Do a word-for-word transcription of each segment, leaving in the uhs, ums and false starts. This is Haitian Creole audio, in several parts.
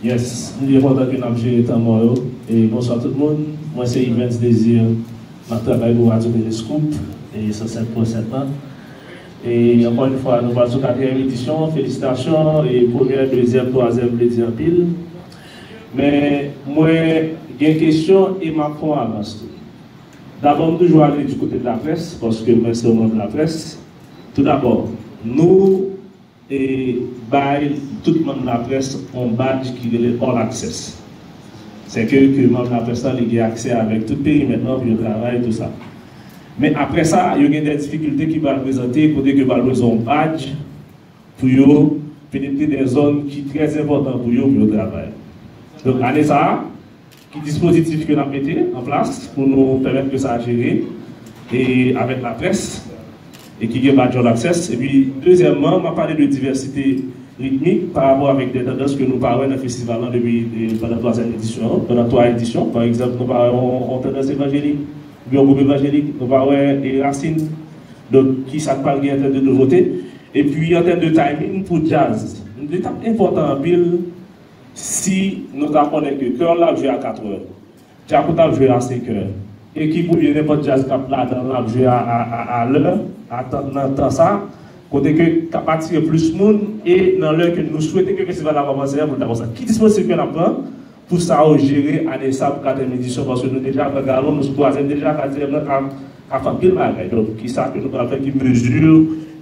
Yes, m byen kontan ke n ap jere tan mò yo. E bonswa tout moun, mwen se Yvens Désir, m ap travay pou Radio Telescoop e san sèt pwen sèt la. E ankò yon fwa, nou pral sou katriyèm edisyon, felisitasyon, e premyè, dezyèm, twazyèm vle di anpil. Men mwen gen kesyon e m ap fè yon avans tou. Dabò, m toujou ale di kote de laprès, paske mwen se yon manm laprès. Toudabò, nou e bay tout manm laprès yon badge ki rele All Access. Se ke, ke manm laprès la, li gen aksè avèk tout perimèt lan pou yo travay, tou sa. Men apre sa, yo gen de difikilte ki pral prezante, kote ke pral bezwen yon badge pou yo penetre de zòn ki trè enpòtan pou yo, pou yo travay. Donk, ane sa a, ki dispozitif ke n ap mete an plas pou nou pèmèt ke sa jere e avèk laprès e ki gen badge All Access. Epi, dezyèmman, m ap pale de divèsite ritmik pa rapò avèk de tandans ke nou pa wè nan festival lan depi, e, pandan twazyèm edisyon an, pandan twa edisyon. Pa egzanp, nou pa wè yon, yon tandans evanjelik, oubyen yon gwoup evanjelik, nou pa wè, e, rasin. Donk, ki sa k pral gen an tèm de nouvote? Epi, an tèm de timing pou djaz, li t ap enpòtan anpil si nou ta konnen ke kreyòl la ap jwe a katrè, djakout ap jwe a senkè, e ki pou ye nenpòt djaz k ap ladan l ap jwe a, a, a, a lè, a tan, nan tan sa, kote ke k ap atire plis moun, e nan lè ke nou swete ke festival la kòmanse a, pou l ta konsa. Ki dispozitif ke n ap pran pou sa yo jere ane sa pou katriyèm edisyon, paske nou deja pran galon, nou sou twazyèm deja, katriyèm nan ka, ka fè anpil bagay. Donk, ki sa ke nou pral fè, ki mezi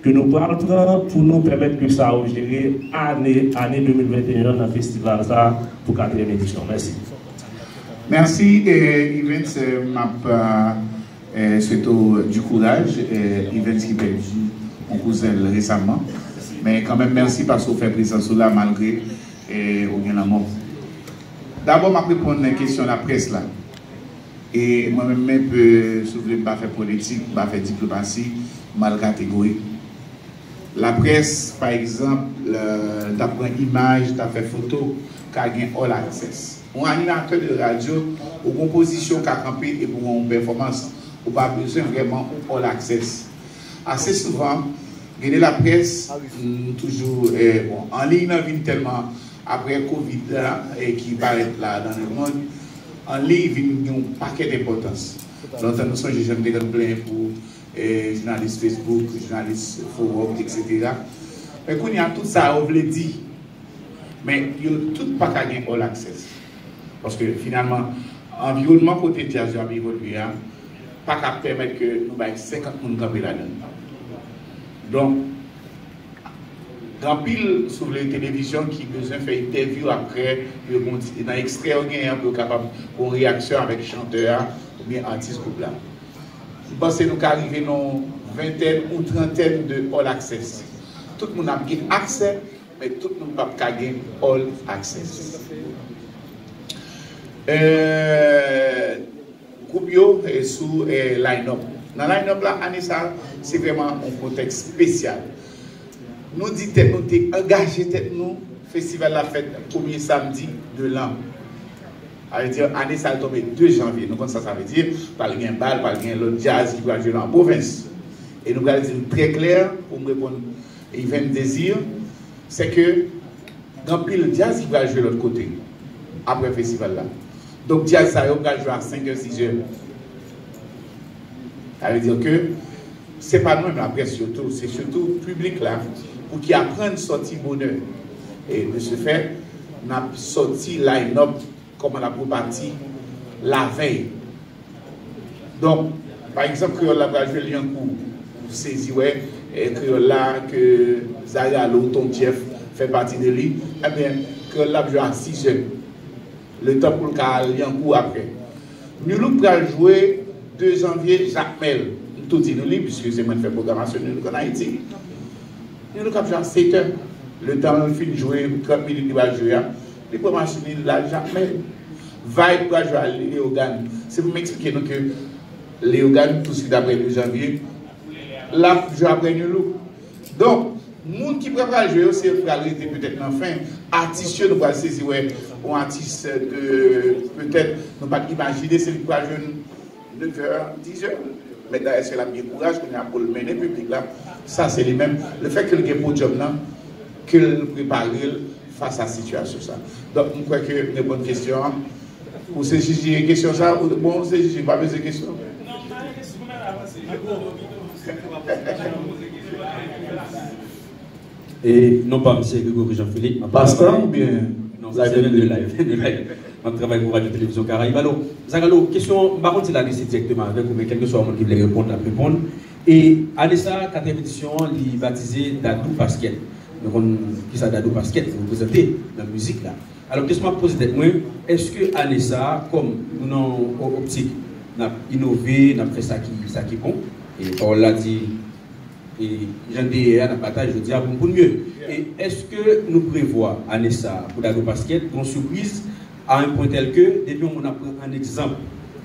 ke nou pral pran pou nou pèmèt ke sa yo jere ane, ane de mil venteyen an nan festival sa pou katriyèm edisyon? Mèsi. Mèsi, eh, Evens, eh, m ap, eh, eh, swete w di kouraj, eh, Evens ki pèdi yon kouzen l resaman. Men kanmenm, mèsi paske w fè prezans ou la malgre, eh, ou gen lanmò. Dabò, m ap reponn kesyon laprès la. E mwen menm, men pe, si w vle, m pa fè politik, m pa fè diplomasi, m al kategorik. Laprès, pa egzanp, l, l ta pran imaj, ta fè foto, ka gen all access. Yon animatè de radyo, ou gon pozisyon w ka kanpe epi w gen yon pèfòmans, ou pa bezwen vrèman yon all access. Ase souvan, gen de laprès, m toujou, eh, bon, an liy nan vin tèlman, apre kovid la, eh, ki parèt la dans le monde, an liy vin gen yon pakèt enpòtans. Lontan nou sonje jan nou te konn plenyen pou, eh, jounalis Facebook, jounalis forum, et cetera. Men kounye a, tout sa yo vle di, men yo tout pa ka gen all access. Paske finalman, anviwònman kote djaz yo ap evolye a, pa ka pèmèt ke nou bay senkant moun kanpe ladan l. Donk, gen anpil, si w vle, televizyon ki bezwen fè entèvyou apre, pou yo gen yon ti, nan ekstrè yo genyen an, pou yo kapab gen yon reyaksyon avèk chantè a oubyen atis gwoup la. M panse nou ka rive nan yon ventèn ou trantèn de all access. Tout moun ap gen aksè, men tout moun p ap ka gen all access. Euh, gwoup yo, eh, sou, eh, line-up. Nan line-up la, ane sa, se vrèman yon kontèks espesyal. Nou di tèt nou, te angaje tèt nou, festival la fèt premye samdi de lan. Sa vle di, ane sa, l tonbe de janvye. Nou konn sa sa vle di. Pral gen bal, pral gen lòt djaz ki pral jwe nan pwovens. E nou pral di l trè klè, pou m reponn Yvenn Désir, se ke gen anpil djaz ki pral jwe lòt kote, apre festival la. Donk, djaz sa yo pral jwe a senkè, sizè. Sa vle di ke se pa nou menm laprès sitou, se sitou piblik la, pou ki aprann sòti bonè. E de ce fait, n ap sòti line-up kòman l ap repati lavèy. Donk, pa egzanp, kreyòl la pral jwe Lyankou. Ou sezi wè, eh, kreyòl la ke Zayalo, Ton Jeff fè pati de li. Ebyen, kreyòl la ap jwe a sizè. Letan pou l ka al Lyankou apre. Nu Look pral jwe de janvye, Jakmèl. M tou di nou li, piske se mwen k fè pwogramasyon Nu Look ann Ayiti. Nu Look ap jwe a setè. Letan l fin jwe trant minit li pral jwe a, li pran machin li, l al Jakmèl. Vibe pral jwe a Leyogàn. Se pou m eksplike nou ke Leyogàn, tousuit apre de janvye, l ap jwe apre Nu Look. Donk, moun ki pral pral jwe yo, se yo ki pral rete petèt nan fen. Atis yo, nou pral sezi wè yon atis ke petèt nou pa t imajine, se li ki pral jwe nevè, dizè. Men dayè, se l ap gen kouraj kounye a pou l mennen piblik la. Sa se li menm. Lefètke l gen podyòm nan, ke l prepare l, fas a sitiyasyon sa. Donk, m kwè ke m reponn kesyon an. Ou se jiji kesyon sa, ou, bon, ou se jiji, pa bezwen kesyon. E non pa m se Gregory Jean Philippe. Pastan oubyen? Non, sa se live and direct. M ap travay pou Radyo Televizyon Karayib. Alò, Zagalo, kesyon, m pa konn si l adrese dirèkteman avèk ou, men kèlkeswa moun ki vle reponn, l ap reponn. E ane sa, katriyèm edisyon an, li batize Dadou Basket. Nou konn kisa Dadou Basket reprezante nan mizik la. Alò, kesyon m ap poze tèt mwen, èske ane sa, kòm nou nan yon optik, n ap inove, n ap fè sa ki, sa ki bon, e pawòl la di, e jan n te ye a, n ap batay jodi a pou n pou n mye. E èske nou prevwa ane sa a pou Dadou Basket yon sipriz a yon pwen tèl ke depi yon moun ap pran an egzanp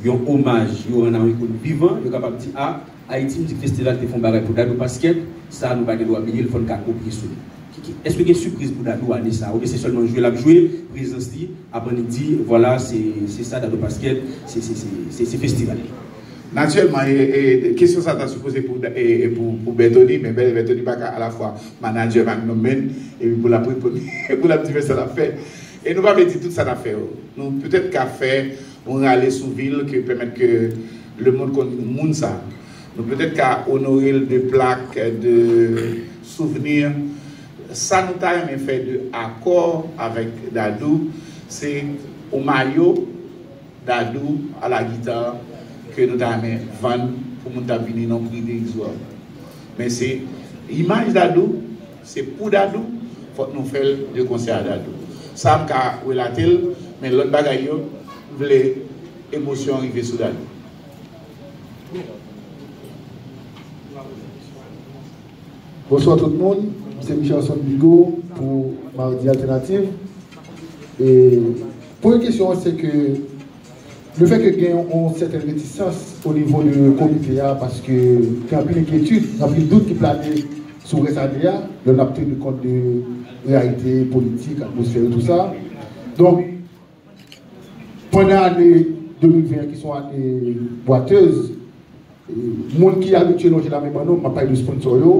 yon omaj yo rann a yon ikòn vivan, yo kapab di, a, Haiti Music Festival te fè yon bagay pou Dadou Basket, sa a nou pa gen dwa bliye l, fò n ka kopye sou li. Ki, ki, èske gen sipriz pou Dadou ane sa a, oubyen se sèlman jwe l ap jwe, prezans li, ap annik di, vwala, se, se sa Dadou Basket, se, se, se, se, se festival li? Natirèlman, e, e, kesyon sa ta sipoze pou, e, e pou, pou Bertony, men Ber- Bertony pa ka alafwa manadjè Magnum Man, epi pou l ap reponn, pou l ap di men sa l ap fè. E nou pa vle di tout sa n ap fè yo. Nou petèt ka fè yon rale sou vi l ke pèmèt ke lemonn konn moun sa. Nou petèt ka onore l de plak, de souvni. Sa nou ta renmen fè de akò avèk Dadou, se yon mayo Dadou a la guitare ke nou ta renmen vann pou moun ta vini nan pri derizwa. Men se imaj Dadou, se pou Dadou, fòk nou fè l de konsè a Dadou. Sa m ka relate l, men lòt bagay yo, m vle emosyon rive sou Dadou. Bonswa tout moun, m se Michelson Bigot pou Mardi Alternative. E premye kesyon an se ke lefètke gen yon sèten retisans o nivo de komite a, paske gen anpil enkyetid, gen anpil dout ki plane sou rès ane a, lè n ap teni kont de reyalite politik, atmosfè e tou sa. Donk, pandan ane de mil ven an ki se yon ane bwatèz, e, moun ki abitye lonje lamen ban nou, m ap pale de sponsor yo,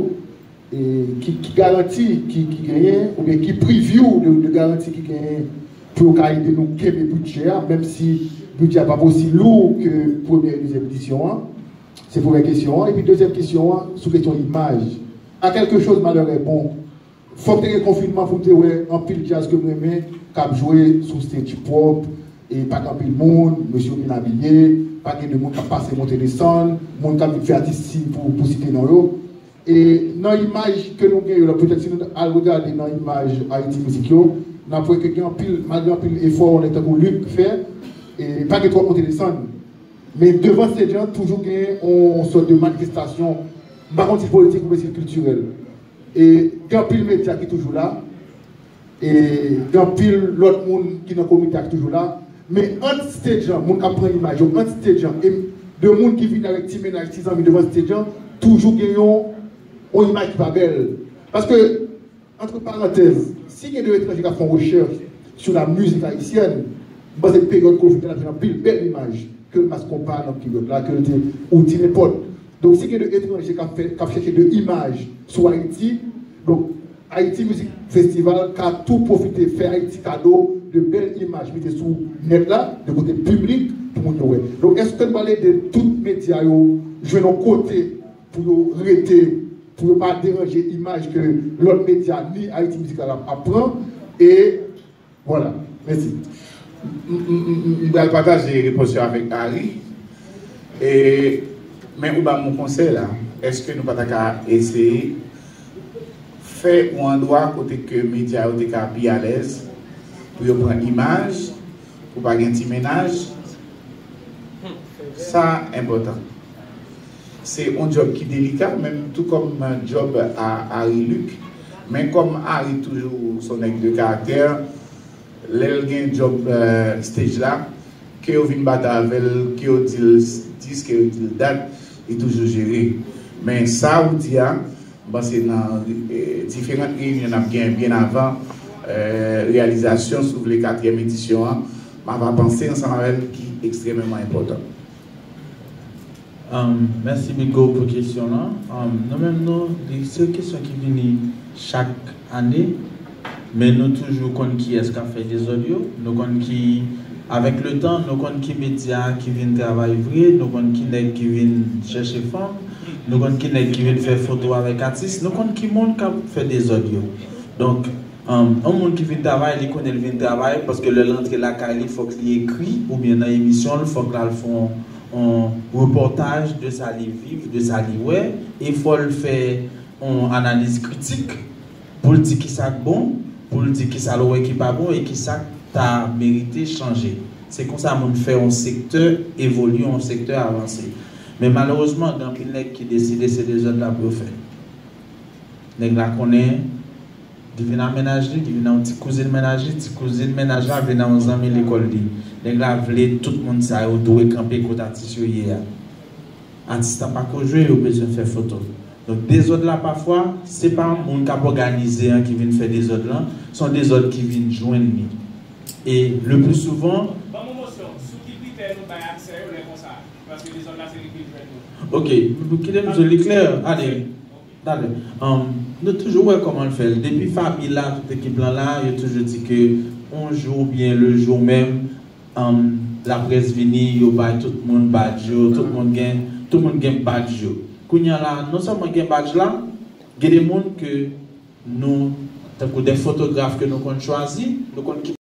e, ki, ki garanti ki, ki genyen, oubyen ki preview de, de garanti ki genyen pou yo ka ede nou kenbe bidjè a, menm si bidjè a p ap osi lou ke premyè e dezyèm edisyon an? Se premyè kesyon an. Epi dezyèm kesyon an, sou kesyon imaj. À quelque chose malheur est bon. Fòk te gen konfinman pou m te wè anpil djaz ke m renmen k ap jwe sou stage pwòp, e pa gen anpil moun, mesye yo byen abiye, pa gen de moun k ap pase monte desann, moun k ap vin fè atis siy pou, pou site non yo. E nan imaj ke nou gen yo la, petèt si nou al regade nan imaj Ayiti Mizik yo, n ap wè ke gen anpil, malgre anpil efò nèg tankou Luc fè, e pa gen twòp monte desann. Men devan stage lan, toujou gen yon sòt de manifestasyon. M pa konn si l politik oubyen si l kiltirèl. E gen anpil medya ki toujou la. E gen anpil lòt moun ki nan komite a ki toujou la. Men ant stage lan, moun k ap pran imaj yo, ant stage lan, e de moun ki vini avèk ti mennaj, ti zanmi devan stage lan, toujou gen yon, yon imaj ki pa bèl. Paske, entre parenthèses, si gen de etranje k ap fè yon rechèch sou la mizik ayisyèn, m panse peryòd Covid la, n ap jwenn anpil bèl imaj ke Mass Konpa nan peryòd la, ke l te, ou di nenpòt. Donk, si gen de etranje k ap fè, k ap chèche de imaj sou Ayiti, donk, Haiti Music Festival ka tou pwofite fè Ayiti kado de bèl imaj mete sou nèt la, de kote piblik, pou moun yo wè. Donk, èske n pral ede tout medya yo jwenn yon kote pou yo rete, pou yo pa deranje imaj ke lòt medya ni Haiti Music la ap pran? E Vwala. Mèsi. M pral pataje repons yo avèk Harry. E, men ou ban m yon konsèy la. Èske nou pa ta ka eseye fè yon andwa kote ke medya yo te ka pi alèz pou yo pran imaj, pou pa gen ti mennaj? Sa enpòtan. Se yon djòb ki delika, menm tou kòm djòb a Harry Luc. Men kòm Harry toujou se yon nèg de karaktè, lè l gen djòb stage la, ke yo vin batay avè l, ke yo di l dis, ke yo di l dat, li toujou jere. Men sa ou di a, m panse nan diferan reyinyon n ap gen byen avan reyalizasyon, si w vle, katriyèm edisyon an, m ava panse ansanm avè l ki ekstrèmeman enpòtan. Mèsi Bigo pou kesyon lan. Nou menm nou, se yon kesyon ki vini chak ane. Men nou toujou konn kiyès k ap fè dezòd yo. Nou konn ki, avèk letan, nou konn ki medya ki vin travay vre, nou konn ki nèg ki vin chèche fanm, nou konn ki nèg ki vin fè foto avèk atis, nou konn ki moun k ap fè dezòd yo. Donk, yon moun ki vin travay, li konnen l vin travay, paske lè l antre lakay li, fòk li ekri, oubyen nan emisyon l, fòk l al fè yon repòtaj de sa li viv, de sa li wè, e fò l fè yon analiz kritik pou l di kisa k bon, pou l di kisa l wè ki pa bon e kisa k ta merite chanje. Se konsa moun fè yon sektè evolye, yon sektè avanse. Men malerezman, gen anpil nèg ki deside se dezòd la pou yo fè. Nèg la konnen, li vin a mennaj li, li vin a yon ti kouzin mennaj li, ti kouzin mennaj la vin a yon zanmi lekòl li. Nèg la vle tout moun sa yo dwe kanpe kot atis yo ye a. Atis la pa ko jwe, yo bezwen fè foto. Donk, dezòd la pafwa, se pa moun k ap òganize an ki vin fè dezòd lan, se yon dezòd ki vin jwenn li. E le pli souvan, Ban m yon mosyon sou ki kritè nou bay aksè yo lè konsa, paske dezòd la se li ki jwenn nou. Ok, kite m di w li klè, ale, ale. Nou toujou wè kòman l fè l. Depi Faby la, tout ekip lan la, yo toujou di ke yon jou oubyen le jou menm, laprès vini, yo bay tout moun badj yo, tout moun gen, tout moun gen badj yo. Kounye a la, non sèlman gen badj la, gen de moun ke nou, tankou de fotograf ke nou konn chwazi, nou konn ki